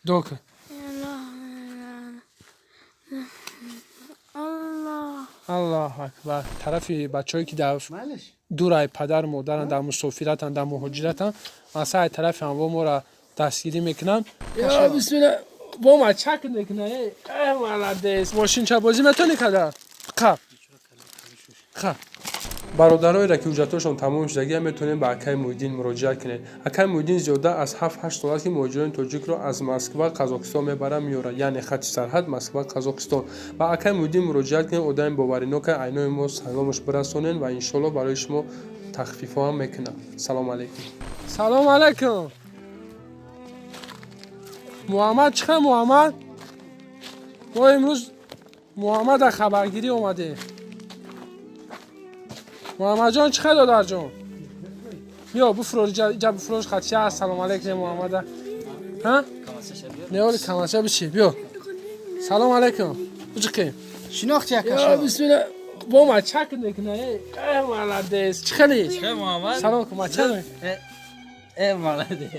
Дуо кун. Аллоҳу акбар. Тарафи бачаҳое ки дар дурай падару модаранд, дар мусофиратанд, дар муҳоҷиратанд, масалан, ай тарафи ҳамво моро дастгирӣ мекунанд. Ё бисмилла, бо ма чак мекуна. Э, молодец. Мошинчабозӣ метавонӣ када? Қа. Қа. Бародароеро ки ҳуҷҷатҳошон тамом шудагия, метавонем ба акаи Муҳиддин муроҷиат кунед. Акаи Муҳиддин зиёда аз 7-8 сол аст, ки муҳоҷирони тоҷикро аз Москва, Қазоқистон мебарад, меорад, яъне хати сарҳад Москва, Қазоқистон. Ба акаи Муҳиддин муроҷиат кунед, одами боваринока. Айнои мо саломаш бирасонед ва иншоалло барои шумо тахфифҳо ҳам мекунад. Салому алайкум. Салому алайкум, Муҳаммад. Чӣ хел, Муҳаммад? Мо имрӯз Муҳаммада хабаргирӣ омадем. Муҳаммадҷон, чӣ хел, додарҷон? Биё, буфурор, иҷа буфурор. Хатша, ассалому алайкум, Муҳаммада. Ҳа, неоли камаша биши, биё. Салому алайкум, уҷиқи. Шинохти. Ё Акаша. Бисмилла, бо ма чак мекуна. Э, молодец. Чӣ хели? Муҳаммад. Салом кун, мача. Э, молодец.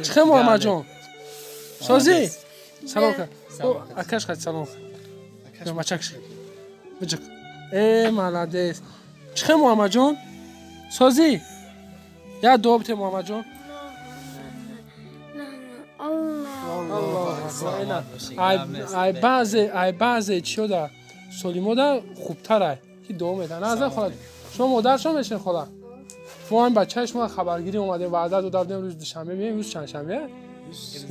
Чӣ хел, Муҳаммадҷон, созӣ? Салом кун. Акаш хат салом кун. Биё, мачак ши, биҷиқ. Э, молодец. Чӣ хел, Муҳаммадҷон, созӣ? Як дуо бите, Муҳаммадҷон. Ай баъзе чиёда солимода хубтарай, ки дуо медан. Назар, хола, шумо модаршон мешин? Хола, мо ҳам бачаи шумо хабаргирӣ омадем. Ваъда дода будем, рӯзи душанбе бием. Рӯз чандшанбе?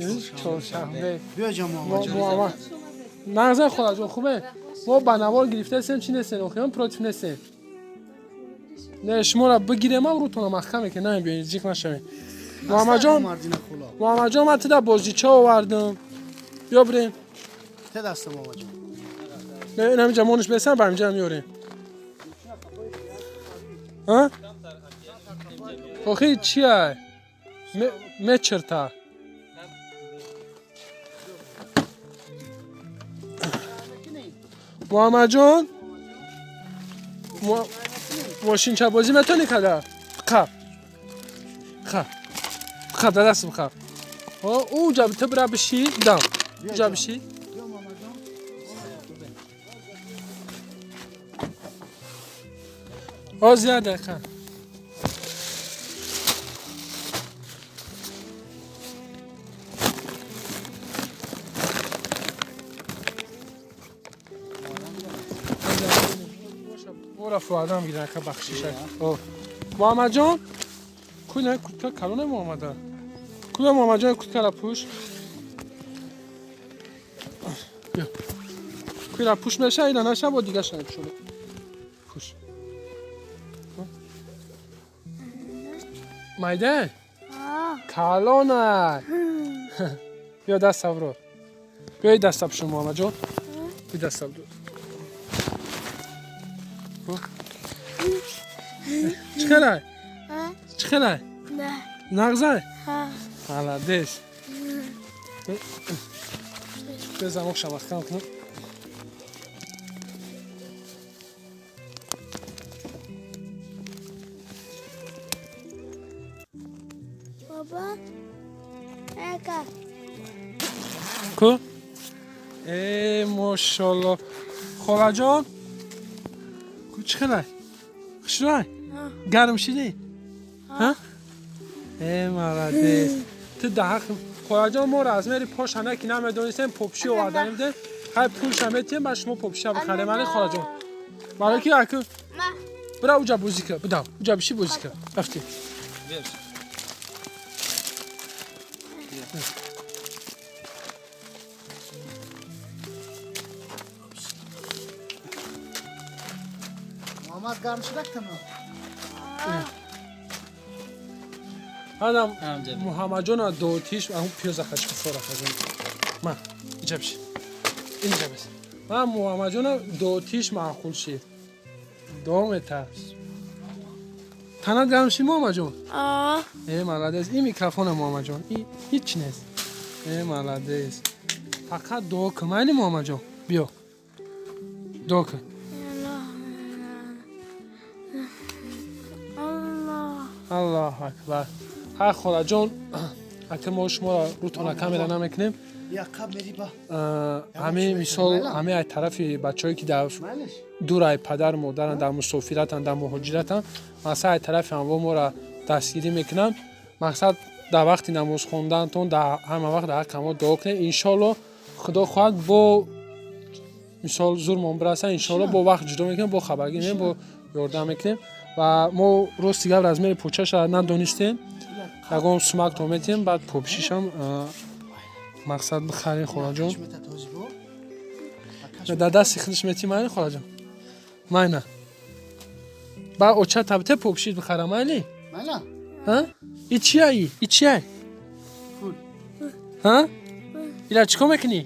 Рӯз чоршанбе. Биё ҷо, Муҳаммадҷон. Муҳаммад, назар, холаҷон, хубе? Мо ба навор гирифтаистем, чӣ нестем, охирон против нестем. Не, шуморо бигирем, ам рӯтона маҳкам мекунем, намебиёед, ҷиқ нашавед. Муҳаммадҷон. Мардина хула. Муҳаммадҷон, ман туда бозича овардам, биё бирем. Те даста, Муҳаммадҷон. Не, ин ҳаминҷа мониш бесам, ба ҳаминҷа меорем. А? Охи чия? Мечерта. Муҳаммадҷон, мошинчабозӣ метавонӣ када? Қаб. Қаб. Қаб, дар дастам қаб. О, уҷа ту бира биши, дам. Уҷа биши. Биё, Муҳаммадҷон. Ҳозир, як дақиқа. Ора фуадам гиран ка бахшиша. О. Муҳаммадҷон, куна куртка калона Муҳаммада. Куна, Муҳаммадҷон, курткара пӯш. Биё. Кура пӯш меша, ина наша, бо дига шана пӯшона. Пӯш. Майда? Калона. Биё, даст авро. Биё, даста пӯшон, Муҳаммадҷон. Би даста бду. Чӣ хелай? Чӣ хелай? Нағзай? Молодец. Бе замокша маҳкам кунам. Баба, эка. Ку? Э, мошалло. Холаҷон? Ку, чӣ хелай? Хушрӯй? Гарм шидӣ? Ҳа? Э, молодец. Ту даҳақ холаҷон, мо размери пошана ки намедонистем, попши оварданем будем. Хай, пулша метиҳем, ба шумо попшиа бихарем, али холаҷон. Барои ки аку бира уҷа бозӣ кар, бидав, уҷа биши, бозӣ кар. Рафтем. Биёш. Муҳаммад, гарм шудак тама? Ҳадам. Ҳамҷа. Муҳаммадҷона дотиш ҳамун пиёза хачи фора хазон. Ма, иҷа биши. Инҷа бис. Ма Муҳаммадҷона дотиш маъқул шид. Домета. Танат гарм шид, Муҳаммадҷон? Э, молодец. Ин микрофона, Муҳаммадҷон. Ин ҳеч нест. Э, молодец. Фақат дуо кун, майли, Муҳаммадҷон? Биё. Дуо кун. Аллоҳ. Аллоҳу акбар. Ҳа, холаҷон, Ака, мо шуморо рӯтона камера намекунем. Як қаб мери ба. Ҳамин мисол, ҳамин ай тарафи бачаҳое, ки дар Майлаш. дурай падару модаранд, дар мусофиратанд, дар муҳоҷиратанд, мақсад, ай тарафи ҳамво моро дастгирӣ мекунанд. Мақсад, дар вақти намоз хондантон, дар ҳама вақт дар ҳаққи ҳамо дуо кунед. Иншоалло, худо хоҳад, бо мисол зурмон бираса, иншоалло, бо вақт ҷудо мекунем, бо хабаргирӣ мекунем, бо ёрдам мекунем. Ва мо, рости гап, размери почаша надонистем. Ягон сумакто метиҳем, баъд попшишам, мақсад, бихарем, холаҷон. Мета този бо. Акаш. Дар дасти худаш метӣ, майли, холаҷон, майна. Ба оча табте попшид бихара, майли? Майла. Ҳа, и чия, и чия? Пул. Ҳа, ила чӣ кор мекунӣ?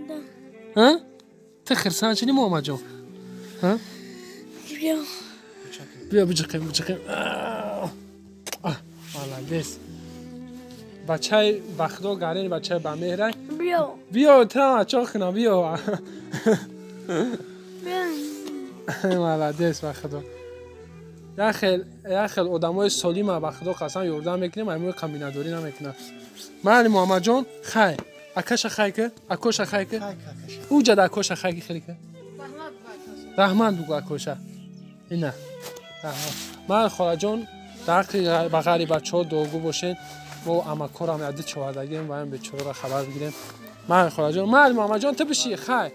Да. Ҳа, ту хирсан шудӣ, Муҳаммадҷон? Ҳа? Биё. Биё, биҷиқем, биҷиқем. Молодец, бачаи ба худо гарени, бачаи ба меҳрай. Биё. Биё, трам ачо хина, биё. Биё. Молодец, ба худо, як хел одамои солима, ба худо қасам, ёрдам мекунем, аймои қаминадорӣ намекунам. Майли, Муҳаммадҷон, хай акаша, хай ки акоша, хай ки. Хай какаша. Уҷада акоша хай ки, хеле ки раҳмат бугу акоша. Ина, раҳмат. Ман, холаҷон, дар ҳаққи ба ғайри бачаҳо дуогӯ бошед. Мо амакорам яди човардагием, ваям бечораро хабар бигирем. Ман, холаҷон, майли, Муҳаммадҷон, ту биши, хай.